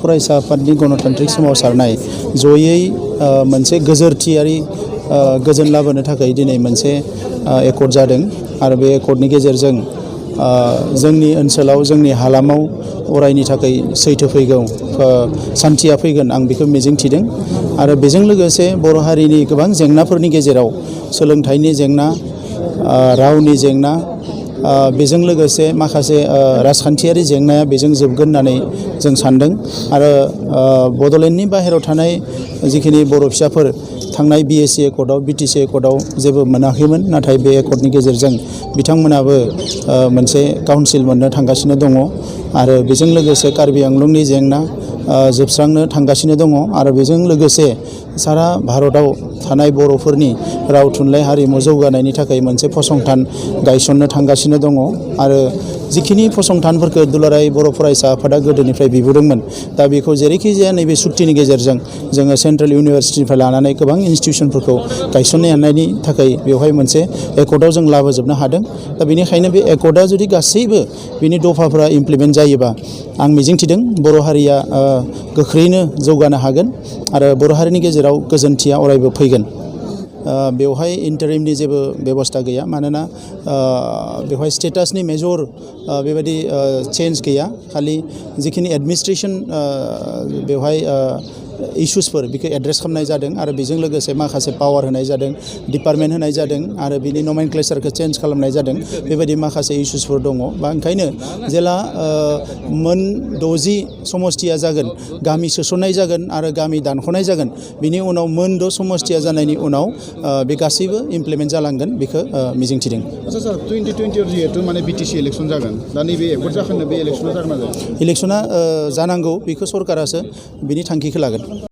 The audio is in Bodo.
फरायसा आफादनि गणतान्त्रिक सोमावसारनाय जयै मोनसे गोजोरथियारि गोजोन लाबोनो थाखाय दिनै मोनसे एकर्ड जादों आरो बे एकर्डनि गेजेरजों जोंनि ओनसोलाव जोंनि हालामाव अरायनि थाखाय सैथो फैगौ सान्थिया फैगोन आं बेखौ मिजिंथिदों आरो बेजों लोगोसे बर' हारिनि गोबां जेंनाफोरनि गेजेराव सोलोंथाइनि जेंना रावनि जेंना बेजों लोगोसे माखासे राजखान्थियारि जेंनाया बेजों जोबगोन होननानै जों सान्दों आरो बड'लेण्डनि बाहेरायाव थानाय जिखिनि बर' फिसाफोर थांनाय BSc एकर्डआव BTC एकर्डआव जेबो मोनाखैमोन नाथाय बे एकर्डनि गेजेरजों बिथांमोनाबो मोनसे काउन्सिल मोननो थांगासिनो दङ आरो बेजों लोगोसे कार्बि आंलंनि जेंना जोबस्रांनो थांगासिनो दङ आरो बेजों लोगोसे सारा भारताव थानाय बर'फोरनि राव थुनलाइ हारिमु जौगानायनि थाखाय मोनसे फसंथान गायसननो थांगासिनो दङ आरो जिखिनि फसंथानफोरखौ दुलाराय बर' फरायसा आफादा गोदोनिफ्राय बिबोदोंमोन दा बेखौ जेरैखि जाया नैबे सुक्तिनि गेजेरजों जोङो सेन्ट्रेल इउनिभारसिटिनिफ्राय लानानै गोबां इनस्टिटिउसनफोरखौ गायसननो हानायनि थाखाय बेवहाय मोनसे एकर्डआव जों लाबोजोबनो हादों दा बेनिखायनो बे एकर्डआ जुदि गासैबो बिनि दफाफोरा इमप्लिमेन्ट जायोबा आं मिजिंथिदों बर' हारिया गोख्रैनो जौगानो हागोन आरो बर' हारिनि गेजेराव गोजोनथिया अरायबो फैगोन बेवहाय इन्टारिमनि जेबो बेबस्था गैया मानोना बेवहाय स्टेटासनि मेजर बेबायदि चेन्ज गैया खालि जिखिनि एडमिनिस्ट्रेसन बेवहाय इशुसफोर बेखौ एड्रेस खालामनाय जादों आरो बेजों लोगोसे माखासे पावार होनाय जादों डिपार्टमेन्ट होनाय जादों आरो बिनि नमेनक्लेचारखौ चेन्ज खालामनाय जादों बेबायदि माखासे इशुसफोर दङ बा ओंखायनो जेला मोन 60 समष्टिया जागोन गामि सोसननाय जागोन आरो गामि दानख'नाय जागोन बिनि उनाव मोन 6 समष्टिया जानायनि उनाव बे गासैबो इमप्लिमेन्ट जालांगोन बेखौ मिजिंथिदों। आচ্ছা सार 2020 जिहेतु माने BTC इलेक्शन जागोन दा नैबे एकर्ड जाखांनो बे इलेक्शना जागोन ना जाया? इलेक्शना जानांगौ बेखौ सरकारासो बिनि थांखिखौ लागोन।